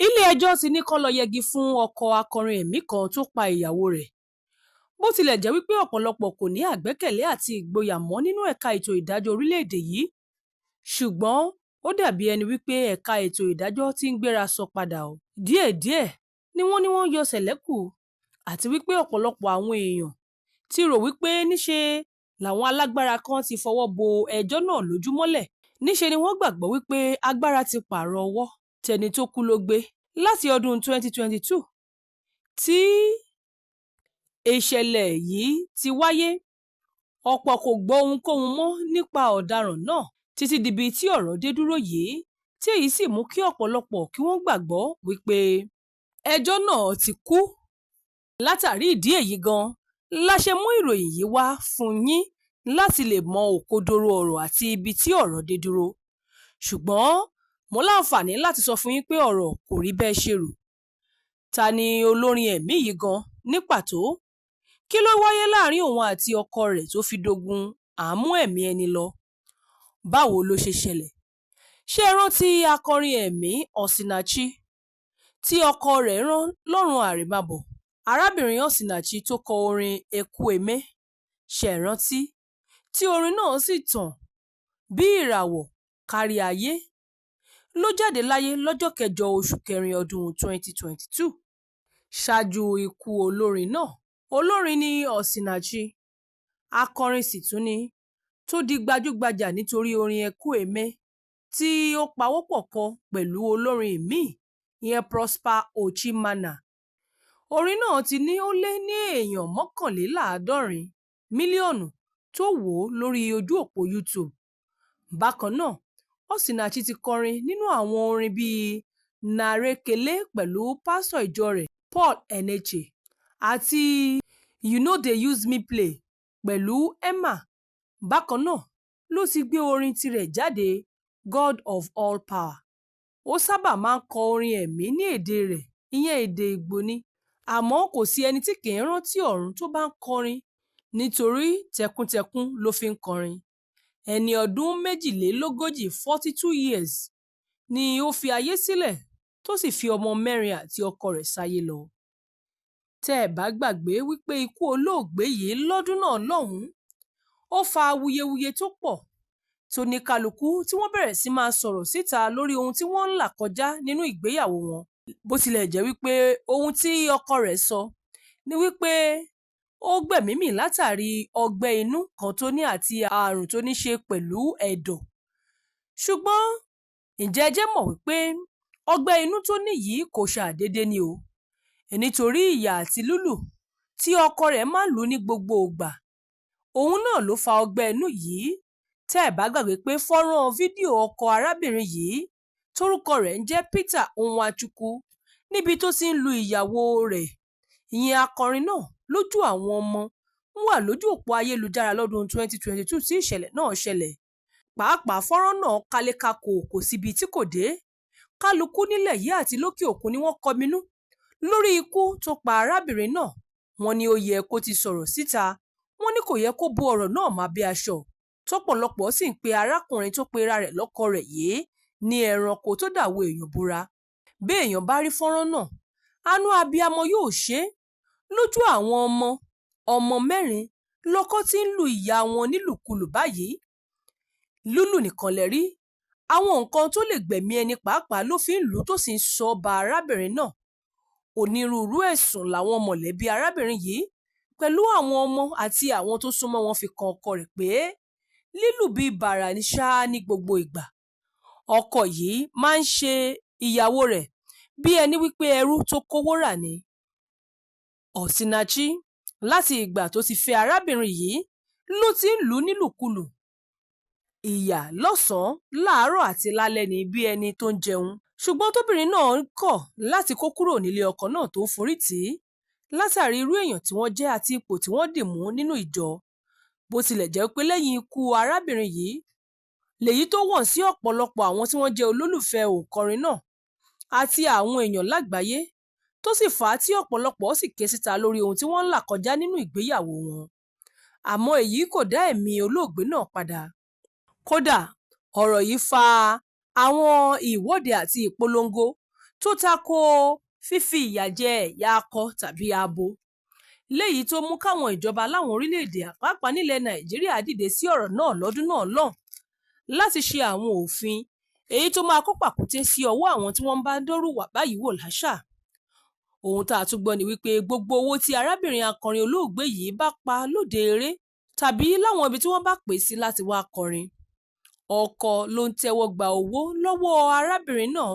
Ilé-ẹjọ́ ti ní kán lọ́ọ́ yẹgi fún ọkọ akọrin ẹ̀mí kan tó pa ìyàwó rẹ̀. Bó tilẹ̀ jẹ́ wípé ọ̀pọ̀lọpọ̀ kò ní àgbẹ́kẹ̀lé àti ìgboyà mọ́ nínú ẹ̀ka ètò ìdájọ́ orílẹ̀-èdè yìí, ṣùgbọ́n ó dàbí ẹni wípé ẹ̀ka ètò ìdájọ́ ti ń gbéra sọ padà o. Díẹ̀díẹ̀ ni wọ́n ní wọ́n ń yọ sẹ̀lẹ́kù, àti wípé ọ̀pọ̀lọpọ̀ àwọn èèyàn ti rò wípé níṣe làwọn alágbára kan ti fọwọ́ bo ẹjọ́ náà lójú mọ́lẹ̀. Níṣe ni wọ́n gbàgbọ́ wípé agbára ti pààrọ̀ ọwọ́, tẹni tó kú ló gbé. Láti ọdún 2022 tí ìṣẹ̀lẹ̀ yìí ti wáyé, ọ̀pọ̀ kò gbọ́ ohunkóhun mọ́ nípa ọ̀daràn náà títí dibi tí ọ̀rọ̀ dé dúró yìí, tí èyí sì mú kí ọ̀pọ̀lọpọ̀ kí wọ́n gbàgbọ́ wípé ẹjọ́ náà ti kú. Látàrí ìdí èyí gan la ṣe mú ìròyìn yìí wá fún yín láti lè mọ òkodoro ọ̀rọ̀ àti ibi tí ọ̀rọ̀ dé dúró. Ṣùgbọ́n mo láǹfààní láti sọ fún yín pé ọ̀rọ̀ kò rí bẹ́ẹ̀ ṣe rò. Ta ni olórin ẹ̀mí yìí gan ní pàtó? Kí ló wáyé láàrin òun àti ọkọ rẹ̀ tó fi dogun àámú ẹ̀mí ẹni lọ? Báwo ló ṣe ṣẹlẹ̀? Ṣé ẹ rántí akọrin ẹ̀mí Osinachi tí ọkọ rẹ̀ rán lọ́run àrèmábọ̀? Arábìnrin Osinachi tó kọ orin Ekwueme, ṣé ẹ rántí? Tí orin náà sì tàn bí ìràwọ̀ kárí ayé ló jáde láyé lọ́jọ́ kẹjọ oṣù kẹrin ọdún 2022. Ṣáájú ikú olórin náà, olórin ní Osinachi, akọrin sì tún ni, tó di gbajúgbajà nítorí orin Ekwueme tí ó pawọ́pọ̀ kọ pẹ̀lú olórin míì ìyẹn Prosper Ochimana. Orin náà ti ní ó lé ní èèyàn 71 mílíọ̀nù tó wò ó lórí ojú òpó YouTube. Bákan náà, Osinachi ti kọrin nínú àwọn orin bíi Narekele pẹ̀lú pásítọ̀ ìjọ rẹ̀ Paul Enenche àti You No Dey Use Me Play pẹ̀lú Emma. Bákan náà ló ti gbé orin tirẹ̀ jáde God of All Power. Ó sábà máa ń kọ orin ẹ̀mí ní èdè rẹ̀, ìyẹn èdè Ìgbò ni. Àmọ́ kò sí ẹni tí kì í rántí ọ̀run tó bá ń kọrin nítorí tẹkuntẹkun ló fi ń kọrin. Ẹni ọdún 42, 42 years, ni ó fi ayé sílẹ̀ tó sì fi ọmọ mẹ́rin àti ọkọ rẹ̀ sáyé lọ. Tẹ́ ẹ bá gbàgbé wípé ikú olóògbé yìí lọ́dún náà lọ́hùn-ún, ó fa awuyewuye tó pọ̀ tóníkálukú tí wọ́n bẹ̀rẹ̀ sí máa sọ̀rọ̀ síta lórí ohun tí wọ́n ń là kọjá nínú ìgbéyàwó wọn. Bó tilẹ̀ jẹ́ wípé ohun tí ọkọ rẹ̀ sọ ni wípé ó gbẹ̀mímì látàrí ọgbẹ́ inú kan tó ní àti ààrùn tó ní ṣe pẹ̀lú ẹ̀dọ̀. Ṣùgbọ́n ǹjẹ́ ẹ jẹ́ mọ̀ wípé ọgbẹ́ inú tó ní yìí kò ṣàdédé ni o? Nítorí ìyà àti lúlù tí ọkọ rẹ̀ máa ń lù ú ní gbogbo ìgbà, òun náà ló fa ọgbẹ́ inú yìí. Tẹ́ ẹ bá gbàgbé pé fọ́nrán fídíò ọkọ arábìnrin yìí tórúkọ rẹ̀ ń jẹ́ Peter Nwachukwu níbi tó ti ń lu ìyàwó rẹ̀, ìyẹn akọrin náà, lójú àwọn ọmọ ń wà lójú òpó ayélujára lọ́dún 2022 tí ìṣẹ̀lẹ̀ náà ṣẹlẹ̀. Pàápàá fọ́nrán náà kálékáko, kò síbi tí kò dé. Kálukú nílẹ̀ yìí àti lókè òkun ni wọ́n kọminú lórí ikú tó pa arábìnrin náà. Wọ́n ní ó yẹ kó ti sọ̀rọ̀ síta, wọ́n ní kò yẹ kó bo ọ̀rọ̀ náà mọ́ aṣọ. Tọ́pọ̀lọpọ̀ sì ń pe arákùnrin tó pera rẹ̀ lọ́kọ rẹ̀ yìí ní ẹranko tó dàwọ́ èèyàn bora. Bí èèyàn bá rí fọ́nrán náà, àánú abiyamọ yóò ṣe é. Lójú àwọn ọmọ, ọmọ mẹ́rin lọkọ tí ń lu ìyá wọn nílùkulù báyìí. Lúlù nìkan lẹ rí. Àwọn nǹkan tó lè gbẹ̀mí ẹni pàápàá ló fi ń lù ú tó sì ń sọ ba arábìnrin náà. Onírúurú ẹ̀sùn làwọn mọ̀lẹ́bí arábìnrin yìí pẹ̀lú àwọn ọmọ àti àwọn tó súnmọ́ wọn fi kan ọkọ rẹ̀ pé lílù bíi bàrà ní ṣáá ní gbogbo ìgbà. Ọkọ yìí máa ń ṣe ìyàwó rẹ̀ bí ẹni wípé ẹrú tó kówó rà ni. Osinachi láti ìgbà tó ti fẹ́ arábìnrin yìí ló ti ń lù ú nílùkulù. Ìyà lọ́sàn-án, láàárọ̀ àti lálẹ́ ni bí ẹni tó ń jẹun. Ṣùgbọ́n tóbìnrin náà kọ̀ láti kó kúrò nílé ọkọ náà tó ń forí tì í látàrí irú èèyàn tí wọ́n jẹ́ àti ipò tí wọ́n dì mú nínú ìjọ. Bó tilẹ̀ jẹ́ pé lẹ́yìn ikú arábìnrin yìí lèyí tó wọ̀n sí ọ̀pọ̀lọpọ̀ àwọn tí wọ́n jẹ́ olólùfẹ́ òǹkọrin náà àti àwọn èèyàn lágbàáyé, tó sì fà á tí ọ̀pọ̀lọpọ̀ sì ké síta lórí ohun tí wọ́n ń là kọjá nínú ìgbéyàwó wọn. Àmọ́ èyí kò dá ẹ̀mí olóògbé náà padà. Kódà ọ̀rọ̀ yìí fa àwọn ìwọ́de àti ìpolongo tó tako fífi ìyà jẹ ẹ̀yà akọ tàbí abo, léyìí tó mú káwọn ìjọba láwọn orílẹ̀-èdè pàápàá nílẹ̀ Nàìjíríà dìde sí ọ̀rọ̀ náà lọ́dún náà lọ́hùn láti ṣe àwọn òfin èyí tó máa kó pàkúté sí ọwọ́ àwọn tí wọ́n bá ń dánrú ìwà báyìí wò láṣà. Ohun tá a tún gbọ́ ni wípé gbogbo owó tí arábìnrin akọrin olóògbé yìí bá pa lóde eré tàbí láwọn ibi tí wọ́n bá pè sí láti wá kọrin, ọkọ ló ń tẹ́wọ́ gba owó lọ́wọ́ arábìnrin náà,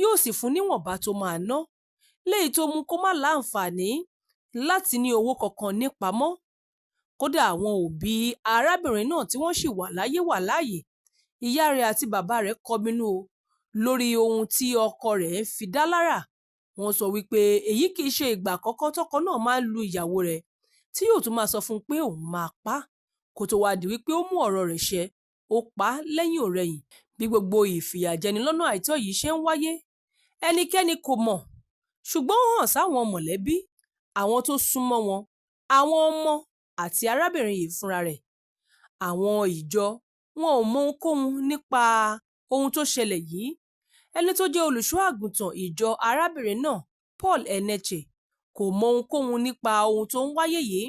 yóò sì fún níwọ̀nba tó máa ná, léyìí tó mú kó má láǹfààní láti ní owó kankan nípamọ́. Kódà àwọn òbí arábìnrin náà tí wọ́n sì wà láyé wà láàyè, ìyá rẹ̀ àti bàbá rẹ̀ kọminú o lórí ohun tí ọkọ rẹ̀ ń fi dá lára. Wọ́n sọ wípé èyí kì í ṣe ìgbà àkọ́kọ́ tọ́kọ náà máa ń lu ìyàwó rẹ̀ tí yóò tún máa sọ fún un pé òun máa pa á, kó tó wá di wípé ó mú ọ̀rọ̀ rẹ̀ ṣẹ, ó pa á lẹ́yìn òrẹyìn. Bí gbogbo ìfìyàjẹni lọ́nà àìtọ́ yìí ṣe ń wáyé, ẹnikẹ́ni kò mọ̀, ṣùgbọ́n ó hàn sáwọn mọ̀lẹ́bí, àwọn tó súnmọ́ wọn, àwọn ọmọ àti arábìnrin yìí fúnra rẹ̀. Àwọn ìjọ wọn ò mọ ohunkóhun nípa ohun tó ṣẹlẹ̀ yìí. Ẹni tó jẹ́ olùṣọ́ àgùntàn ìjọ arábìnrin náà, Paul Enenche, kò mọ ohunkóhun nípa ohun tó ń wáyé yìí.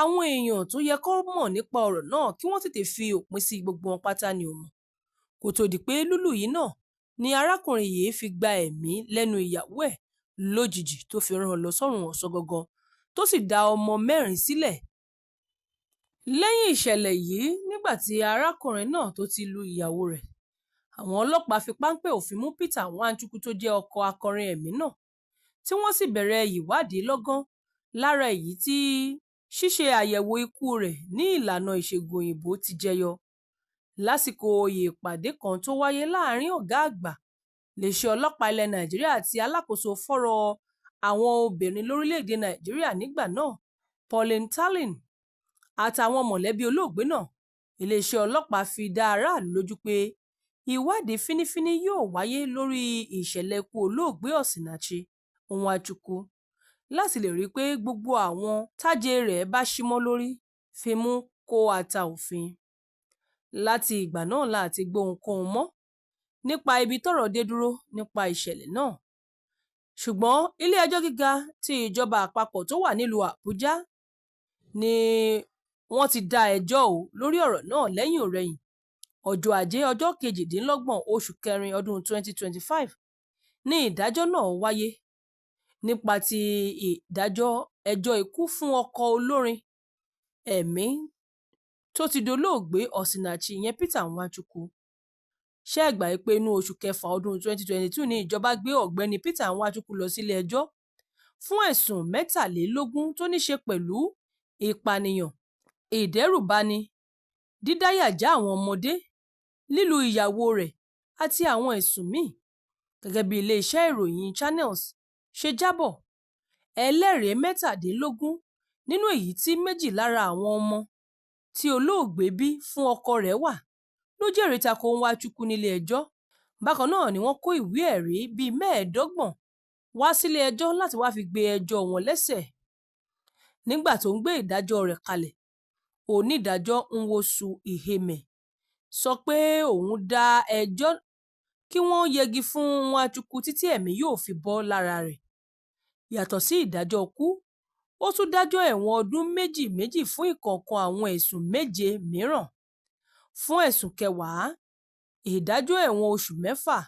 Àwọn èèyàn tó yẹ kó mọ̀ nípa ọ̀rọ̀ náà kí wọ́n tètè fi òpin sí gbogbo wọn pátá ni ò mọ̀. Kó tó di pé lúlù yìí náà ni arákùnrin yìí fi gba ẹ̀mí lẹ́nu ìyàwó ẹ̀ lójijì tó fi rán an lọ sọ́run ọ̀sán gangan, tó sì dá ọmọ 4 sílẹ̀. Lẹ́yìn ìṣẹ̀lẹ̀ yìí, nígbà tí arákùnrin náà tó ti lu ìyàwó rẹ̀, àwọn ọlọ́pàá fi páńpẹ́ òfin mú Peter Nwachukwu tó jẹ́ ọkọ akọrin ẹ̀mí náà, tí wọ́n sì bẹ̀rẹ̀ ìwádìí lọ́gán lára èyí tí ṣíṣe àyẹ̀wò ikú rẹ̀ ní ìlànà ìṣègùn òyìnbó ti jẹyọ. Lásìkò ìpàdé kan tó wáyé láàrin ọ̀gá àgbà iléeṣẹ́ ọlọ́pàá ilẹ̀ Nàìjíríà àti alákòóso fọ́rọ̀ àwọn obìnrin lórílẹ̀-èdè Nàìjíríà nígbà náà, Pauline Tallen, àtàwọn mọ̀lẹ́bí olóògbé náà, iléeṣẹ́ ọlọ́pàá fi dá aráàlú lójú pé ìwádìí fínífíní yóò wáyé lórí ìṣẹ̀lẹ̀ ikú olóògbé Osinachi Nwachukwu láti lè rí i pé gbogbo àwọn tájé rẹ̀ bá símọ́ lórí fimú kó ata òfin. Láti ìgbà náà la ti gbọ́ ohunkóhun mọ́ nípa ibi tọ́rọ̀ dé dúró nípa ìṣẹ̀lẹ̀ náà. Ṣùgbọ́n ilé-ẹjọ́ gíga ti ìjọba àpapọ̀ tó wà nílùú Àbújá ni wọ́n ti dá ẹjọ́ ò lórí ọ̀rọ̀ náà lẹ́yìn òrẹyìn. Ọjọ́ Ajé ọjọ́ 28 oṣù kẹrin ọdún 2025 ni ìdájọ́ náà wáyé nípa ti ìdájọ́ ẹjọ́ ikú fún ọkọ olórin ẹ̀mí tó ti dolóògbé Osinachi ìyẹn Peter Nwachukwu. Ṣé ẹ gbàgbé pé inú oṣù kẹfà ọdún 2022 ni ìjọba gbé ọ̀gbẹ́ni Peter Nwachukwu lọ sílé ẹjọ́ fún ẹ̀sùn 23 tó ní ṣe pẹ̀lú ìpànìyàn, ìdẹ́rùbani, dídáyàjá àwọn ọmọdé, lílu ìyàwó rẹ̀ àti àwọn ẹ̀sùn míì. Gẹ́gẹ́ bí iléeṣẹ́ ìròyìn Channels ṣe jábọ̀, ẹlẹ́rìí 17 nínú èyí tí 2 lára àwọn ọmọ tí olóògbé bí fún ọkọ rẹ̀ wà ló jẹ́rìí tako Nwachukwu nílé ẹjọ́. Bákan náà ni wọ́n kó ìwé ẹ̀rí bíi 25 wá sílé ẹjọ́ láti wá fi gbé ẹjọ́ wọn lẹ́sẹ̀. Nígbà tó ń gbé ìdájọ́ rẹ̀ kalẹ̀, onídàájọ́ Nwosu Iheme sọ pé òun dá ẹjọ́ kí wọ́n yẹgi fún Nwachukwu títí ẹ̀mí yóò fi bọ́ lára rẹ̀. Yàtọ̀ sí ìdájọ́ ikú, ó tún dájọ́ ẹ̀wọ̀n ọdún 2 méjì fún ìkọ̀ọ̀kan àwọn ẹ̀sùn 7 mìíràn. Fún ẹ̀sùn 10, ìdájọ́ ẹ̀wọ̀n oṣù 6,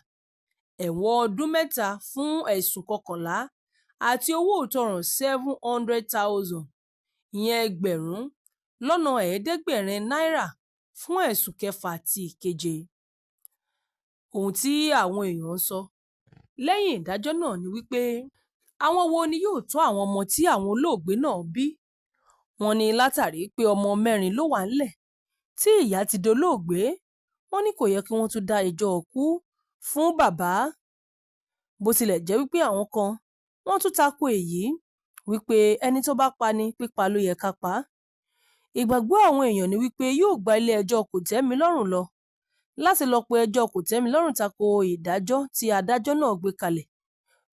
ẹ̀wọ̀n ọdún 3 fún ẹ̀sùn 11 àti owó ìtanràn 700,000 ìyẹn ẹgbẹ̀rún lọ́nà 700 náírà fún ẹ̀sùn 6 àti 7. Ohun tí àwọn èèyàn ń sọ lẹ́yìn ìdájọ́ náà ni wípé àwọn wo ni yóò tọ́ àwọn ọmọ tí àwọn olóògbé náà bí? Wọ́n ní látàrí pé ọmọ 4 ló wà ńlẹ̀ tí ìyá ti dolóògbé, wọ́n ní kò yẹ kí wọ́n tún dá ẹjọ́ ikú fún bàbá. Bó tilẹ̀ jẹ́ wípé àwọn kan wọ́n tún tako èyí wípé ẹni tó bá pa ni pípa ló yẹ ká pa á. Ìgbàgbọ́ àwọn èèyàn ni wípé yóò gba ilé ẹjọ́ kòtẹ́milọ́rùn lọ láti lọ pe ẹjọ́ kòtẹ́milọ́rùn tako ìdájọ́ tí adájọ́ náà gbé kalẹ̀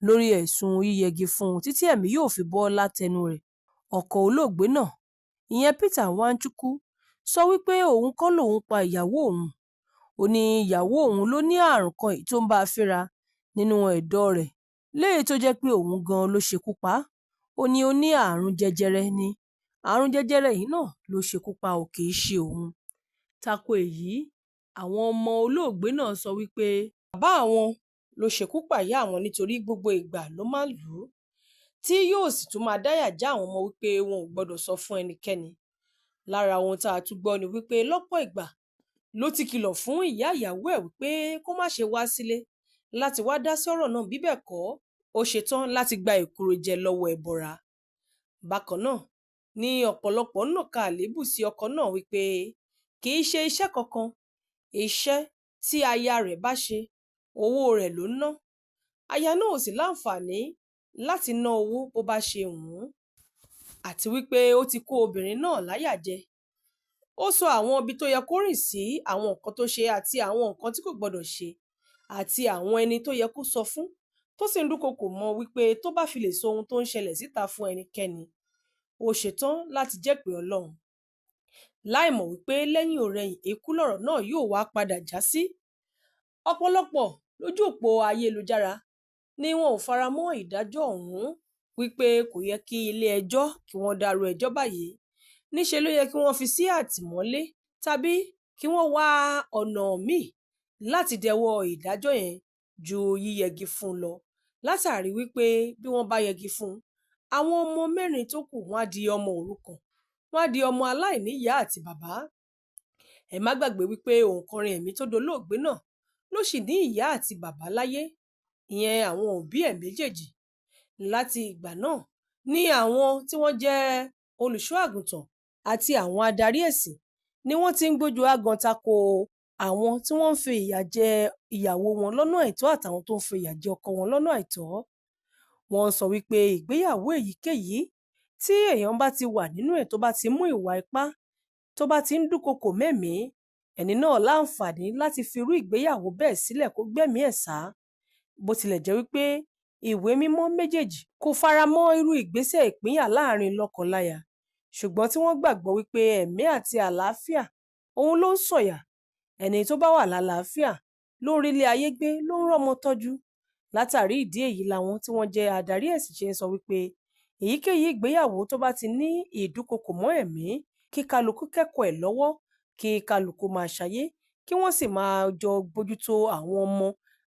lórí ẹ̀sùn yíyẹgi fún un títí ẹ̀mí yóò fi bọ́ látẹnu rẹ̀. Ọkọ olóògbé náà, ìyẹn Peter Nwachukwu, sọ wípé òun kọ́ lòun pa ìyàwó òun. Ó ní ìyàwó òun ló ní àrùn kan èyí tó ń bá a fínra nínú ẹ̀dọ̀ rẹ̀ léyìí tó jẹ́ pé òun gan-an ló ṣekú pa á. Ó ní ó ní àrùn jẹjẹrẹ ni, àrùn jẹjẹrẹ yìí náà ló ṣekú pa ò kì í ṣe òun. Tako èyí, àwọn ọmọ olóògbé náà sọ wípé bàbá àwọn ló ṣekú pa ìyá àwọn nítorí gbogbo ìgbà ló máa ń lù ú, tí yóò sì tún máa dáyà já àwọn ọmọ wípé wọn ò gbọdọ̀ sọ fún ẹnikẹ́ni. Lára ohun tá a tún gbọ́ ni wípé lọ́pọ̀ ìgbà ló ti kìlọ̀ fún ìyá ìyàwó ẹ̀ wípé kó má ṣe wá sílé láti wá dá sí ọ̀rọ̀ náà, bí bẹ́ẹ̀ kọ́ ó ṣetán láti gba èkuru jẹ lọ́wọ́ ẹbọra. Bákan náà ni ọ̀pọ̀lọpọ̀ ń nàka àléébù sí ọkọ náà wípé kì í ṣe iṣẹ́ kankan, iṣẹ́ tí aya rẹ̀ bá ṣe owó rẹ̀ ló ń ná. Aya náà ò sì láǹfààní láti ná owó bó bá ṣe wù ú, àti wípé ó ti kó obìnrin náà láyà jẹ. Ó sọ àwọn ibi tó yẹ kó rìn sí, àwọn nǹkan tó ṣe àti àwọn nǹkan tí kò gbọdọ̀ ṣe, àti àwọn ẹni tó yẹ kó sọ fún, tó sì ń dúnkokò mọ́ wípé tó bá fi lè sọ ohun tó ń ṣẹlẹ̀ síta fún ẹnikẹ́ni, ó ṣetán láti jẹ́pèé Ọlọ́run. Láìmọ̀ wípé lẹ́yìn ò-rẹyìn ikú lọ̀rọ̀ náà yóò wá padà já sí. Ọ̀pọ̀lọpọ̀ lójú òpó ayélujára ni wọn ò fara mọ́ ìdájọ́ ọ̀hún wípé kò yẹ kí ilé-ẹjọ́ kí wọ́n dárú ẹjọ́ báyìí. Níṣe ló yẹ kí wọ́n fi sí àtìmọ́lé tàbí kí wọ́n wá ọ̀nà míì láti dẹwọ́ ìdájọ́ yẹn ju yíyẹgi fún un lọ. Látàrí wípé bí wọ́n bá yẹgi fún un, àwọn ọmọ mẹ́rin tó kù wọ́n á di ọmọ òrukàn, wọ́n á di ọmọ aláìníyàá àti bàbá. Ẹ má gbàgbé wípé òǹkọrin ẹ̀mí tó dolóògbé náà ló sì ní ìyá àti bàbá láyé, ìyẹn àwọn òbí ẹ̀ méjèèjì. Láti ìgbà náà ni àwọn tí wọ́n jẹ́ olùṣọ́ àgùntàn àti àwọn adarí ẹ̀sìn ni wọ́n ti ń gbójú aágan tako àwọn tí wọ́n ń fi ìyà jẹ ìyàwó wọn lọ́nà àìtọ́ àtàwọn tó ń fi ìyà jẹ ọkọ wọn lọ́nà àìtọ́. Wọ́n sọ wípé ìgbéyàwó èyíkéyìí tí èèyàn bá ti wà nínú ẹ̀ tó bá ti mú ìwà ipá, tó bá ti ń dúnkokò mẹ́mìí, ẹni náà láǹfààní láti fi irú ìgbéyàwó bẹ́ẹ̀ sílẹ̀ kó gbẹ́mìí ẹ̀ sá. Bó tilẹ̀ jẹ́ wípé ìwé mímọ́ méjèèjì kò fara mọ́ irú ìgbésẹ̀ ìpínyà láàrin lọ́kọ-láya, ṣùgbọ́n tí wọ́n gbàgbọ́ wípé ẹ̀mí àti àlàáfíà òun ló ń sọ̀yà. Ẹni tó bá wà lálàáfíà ló ń rílé ayé gbé, ló ń rọ́mọ tọ́jú. Látàrí ìdí èyí làwọn tí wọ́n jẹ́ adarí ẹ̀sìn ṣe ń sọ wípé èyíkéyìí ìgbéyàwó tó bá ti ní ìdúnkokò mọ́ ẹ̀mí, kí kálukú kẹ́kọ̀ọ́ ẹ̀ lọ́wọ́, kí kálukú máa ṣayé, kí wọ́n sì máa jọ bójútó àwọn ọmọ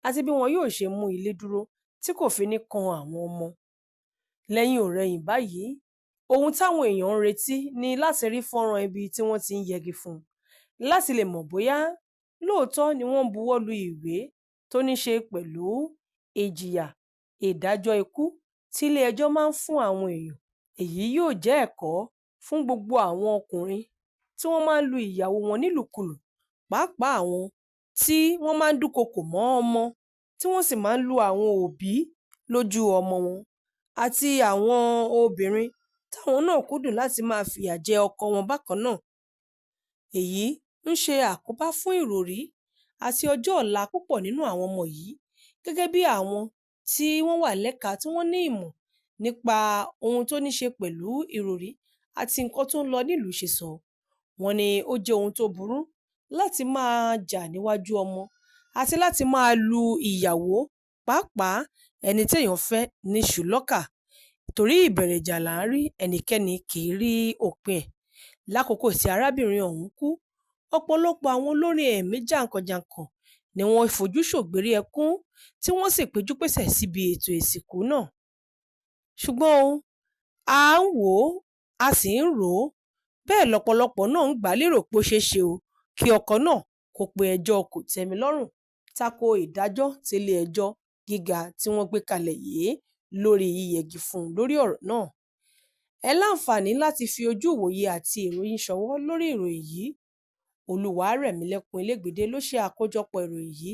àti bí wọn yóò ṣe mú ilé dúró tí kò fi ní kan àwọn ọmọ. Lẹ́yìn ò-rẹyìn báyìí, ohun táwọn èèyàn ń retí ni láti rí fọ́nrán ibi tí wọ́n ti ń yẹgi fún un, láti lè mọ̀ bóyá lóòótọ́ ni wọ́n ń buwọ́ lu ìwé tó ní ṣe pẹ̀lú ìjìyà ìdájọ́ ikú tí ilé-ẹjọ́ máa ń fún àwọn èèyàn. Èyí yóò jẹ́ ẹ̀kọ́ fún gbogbo àwọn ọkùnrin tí wọ́n máa ń lu ìyàwó wọn nílùkulù, pàápàá àwọn tí wọ́n máa ń dúnkokò mọ́ ọmọ, tí wọ́n sì máa ń lu àwọn òbí lójú ọmọ wọn, àti àwọn obìnrin táwọn náà kúndùn láti máa fìyà jẹ ọkọ wọn bákan náà. Èyí ń ṣe àkóbá fún ìròrí àti ọjọ́ ọ̀la púpọ̀ nínú àwọn ọmọ yìí, gẹ́gẹ́ bí àwọn tí wọ́n wà lẹ́ka tí wọ́n ní ìmọ̀ nípa ohun tó ní ṣe pẹ̀lú ìròrí àti nǹkan tó ń lọ nílùú ṣe sọ. Wọ́n ní ó jẹ́ ohun tó burú láti máa jà níwájú ọmọ àti láti máa lu ìyàwó, pàápàá ẹni téèyàn fẹ́ níṣu lọ́kà. Torí ìbẹ̀rẹ̀ ìjà là ń rí, ẹnikẹ́ni kì í rí òpin ẹ̀. Lákòókò tí arábìnrin ọ̀hún kú, ọ̀pọ̀lọpọ̀ àwọn olórin ẹ̀mí jàǹkànjàǹkàn ni wọ́n fojú ṣògbérí ẹkún tí wọ́n sì péjú-pésẹ̀ síbi ètò ìsìnkú náà. Ṣùgbọ́n o, à ń wò ó, a sì ń rò ó, bẹ́ẹ̀ lọ̀pọ̀lọpọ̀ náà ń gbà á lérò pé ó ṣeé ṣe o kí ọkọ náà kó pe ẹjọ́ kò-tẹ́-mi-lọ́rùn tako ìdájọ́ tílé-ẹjọ́ gíga tí wọ́n gbé kalẹ̀ yìí lórí yíyẹgi fún un lórí ọ̀rọ̀ náà. Ẹ láǹfààní láti fi ojú ìwòye àti èrò yín ṣọwọ́ lórí ìròyìn yìí. Olúwarẹ̀mílẹ́kùn Elégbèdé ló ṣe àkójọpọ̀ ìròyìn yìí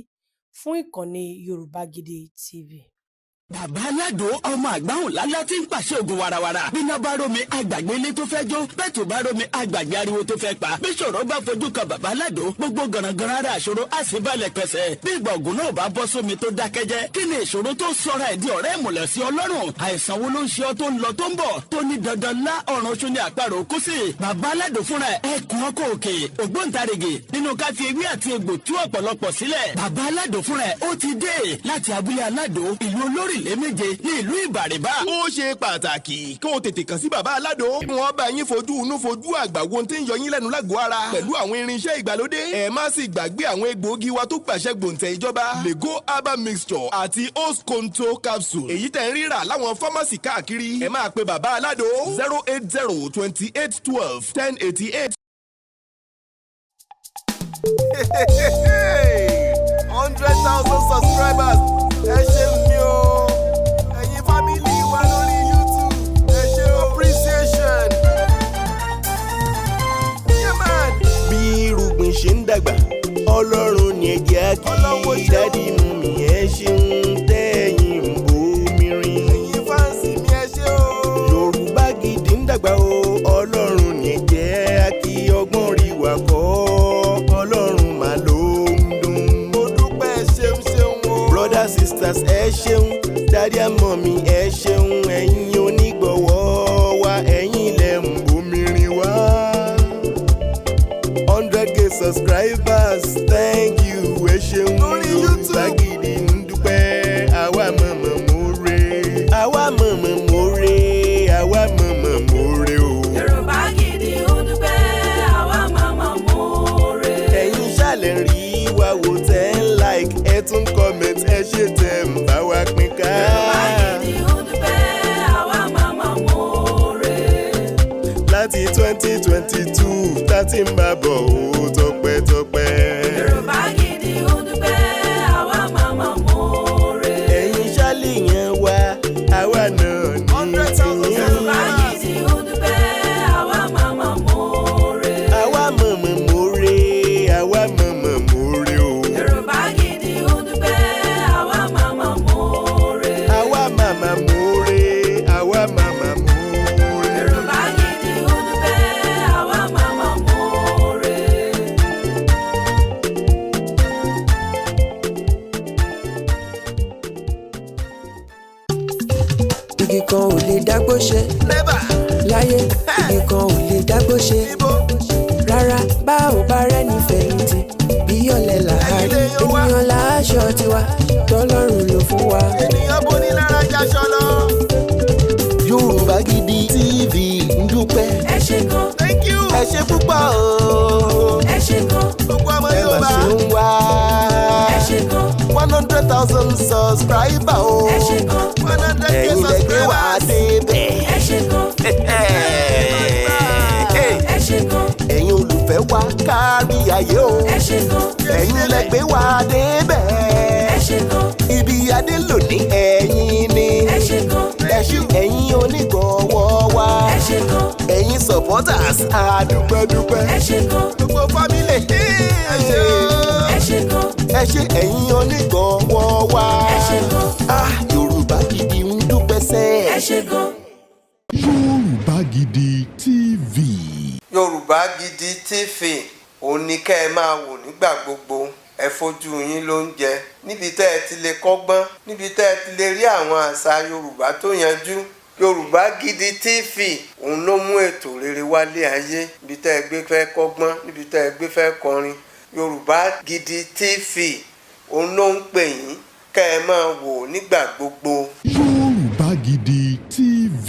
fún ìkànnì Yorùbá Gidi TV. Bàbá Aládò, ọmọ àgbáhùn lálá tí ń pàṣẹ ògùn warawara. Bíná bá rómi, àgbàgbé ilé tó fẹ́ jó. Bẹ́ẹ̀ tó bá rómi, àgbàgbé ariwo tó fẹ́ pa. Bí ṣòro bá fojú kan Bàbá Aládò, gbogbo gànàgànà ara àṣòro á sì balẹ̀ pẹ̀sẹ̀. Bí ìgbà ògùn náà bá bọ́ sómi tó dákẹ́jẹ́, kí ni ìṣòro tó sọra ẹ̀ di ọ̀rẹ́ ìmùlẹ̀ sí Ọlọ́run? Àìsàn wo ló ń ṣe ọ tó ń lọ tó ń bọ̀, tó ní dandan lá ọ̀run oṣù ní àparò kú sí? Bàbá Aládò fúnra ẹ̀, ẹkùn ọkọ̀ òkè, ògbóǹtarìgì nínú ká fi ewé àti egbò tú ọ̀pọ̀lọpọ̀ sílẹ̀. Bàbá Aládò fúnra ẹ̀, ó ti dé láti abúlé Aládò, ìlú olórílẹ̀ méje ní ìlú Ìbàrìbà. Ó ṣe pàtàkì kó o tètè kàn sí Bàbá Aládò. Wọ́n bá yín fojú inú fojú àgbà wo ohun tí ń yọ yín lẹ́nu lágọ̀ọ́ ara pẹ̀lú àwọn irinṣẹ́ ìgbàlódé. Ẹ má sì gbàgbé àwọn egbòogi wa tó gbàṣẹ gbòǹtẹ̀ ìjọba, Lego herbal mixture àti Osconto capsule, èyí tẹ̀ ń rírà láwọn pharmacy káàkiri. Ẹ máa pe Bàbá Aládò 08028121088. 100,000 subscribers, ẹ ṣe mi o. Ẹ̀yin family wa lórí YouTube, ẹ ṣe, appreciation. Yeah, man. Bí irúgbìn ṣe ń dàgbà, Ọlọ́run ní ẹ̀jẹ̀ á kí. Ọlọ́run ó ṣeun. Daddy, mummy, ẹ ṣeun tẹ́yìn ń bomi rin. Ẹ̀yin fans mi, ẹ ṣe o. Yorùbá Gidi ń dàgbà o, Ọlọ́run ní ẹ̀jẹ̀ á kí. Ọgbọ́n rí wa kọ́, Ọlọ́run mà ló ń dùn. Mo dúpẹ́, ṣeun ṣeun o. Brothers, sisters, ẹ ṣeun. Daddy and mummy, ẹ ṣeun. Ẹ̀yin onígbọ̀wọ́ wa, ẹ̀yin lẹ ń bomi rin wá. 100K subscribers, thank you, ẹ ṣeun. Lórí Yorùbá YouTube. Gidi ń dúpẹ́. Àwa mọ̀mọ́ mórè, àwa mọ̀mọ́ mórè, àwa mọ̀mọ́ mórè o. Yorùbá Gidi ń dúpẹ́, àwa màmá mọ́ọ̀rẹ́. Ẹ̀yin ṣàlẹ̀ rí wa wò, tẹ́ ń like, ẹ tún comment, ẹ ṣe tẹ́ ń bá wa pín ká. Yorùbá Gidi ń dúpẹ́, àwa màmá mọ́ọ̀rẹ́. Láti 2022 tá ti ń bá bọ̀ ó, tọpẹ́tọpẹ́. Yorùbá Gidi ń dúpẹ́, àwa màmá mọ́ọ̀rẹ́. Ẹ̀yin ṣàlẹ̀ yẹn wá, àwa náà ní 100,000 tìyín. Yorùbá Gidi ń dúpẹ́, àwa màmá mọ́ọ̀rẹ́. Àwa mọ̀mọ́ mórè, àwa mọ̀mọ́ mórè o. Yorùbá Gidi ń dúpẹ́, àwa màmá mọ́ọ̀rẹ́. Àwa màmá mórè, àwa màmá mórè. Yorùbá Gidi ń dúpẹ́, àwa màmá mọ́ọ̀rẹ́. Igi kan ò lè dágbó ṣe Never. láyé, igi kan ò lè dágbó ṣe Ibo. rárá. Bá ò bá rẹ́ni fẹ̀yìntì, bí ọ̀lẹ làárí. Ẹ̀yin lè yan wá. Ènìyàn láṣọ tiwa tọ́lọ́run ló fún wa. Ènìyàn bóni lára jaṣọ lọ. Yorùbá Gidi TV ń dúpẹ́. Ẹ ṣé gan. Thank you. Ẹ ṣe púpọ̀ o. Ẹ ṣé gan. Gbogbo ọmọ Ẹ mà Yorùbá. ṣe ń wá. Ẹ ṣé gan. 100,000 subscriber o. Ẹ ṣé gan. 100K Ẹ̀yin lẹ gbé wá subscribers. débẹ̀. Ẹ ṣé gan. Ẹ ṣé gan. Ẹ̀yin olùfẹ́ wa kárí ayé o. Ẹ ṣé gan. Ẹ̀yin lẹ gbé wá débẹ̀. Ẹ ṣé gan. Ibi adé lónìí, ẹ̀yin ni. Ẹ ṣé gan. Ẹ ṣé, ẹ̀yin onígbọ̀wọ́ wa. Ẹ ṣé gan. Ẹ̀yin supporters, àdúpẹ́dúpẹ́. Ẹ ṣé gan. Gbogbo family. Ẹ ṣé o. Ẹ ṣé gan. Ẹ ṣé, ẹ̀yin onígbọ̀wọ́ wa. Ẹ ṣé gan. Ah, Yorùbá Gidi ń dúpẹ́ sẹ́. Ẹ ṣé gan. Yorùbá Gidi TV. Yorùbá Gidi TV, òun ni kẹ́ ẹ máa wò nígbà gbogbo. Ẹ fojú yín ló ń jẹ níbi tẹ́ ẹ ti lè kọ́gbọ́n, níbi tẹ́ ẹ ti lè rí àwọn àṣà Yorùbá tó yanjú. Yorùbá Gidi TV, òun ló mú ètò rere wálé ayé. Níbi tẹ́ ẹ gbé fẹ́ kọ́gbọ́n, níbi tẹ́ ẹ gbé fẹ́ kọrin, Yorùbá Gidi TV, òun ló ń pè yín kẹ́ ẹ máa wò nígbà gbogbo. Yorùbá Gidi TV.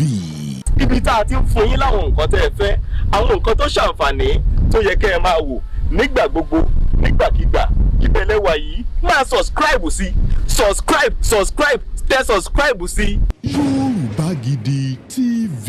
Ibi tá a ti ń fún yín láwọn nǹkan tẹ́ ẹ fẹ́, àwọn nǹkan tó ṣàǹfààní tó yẹ kẹ́ ẹ máa wò nígbà gbogbo, nígbàkigbà, ìbẹ̀lẹ̀ wà yìí. Máa subscribe sí, subscribe, subscribe, tẹ subscribe sí. Yorùbá Gidi TV.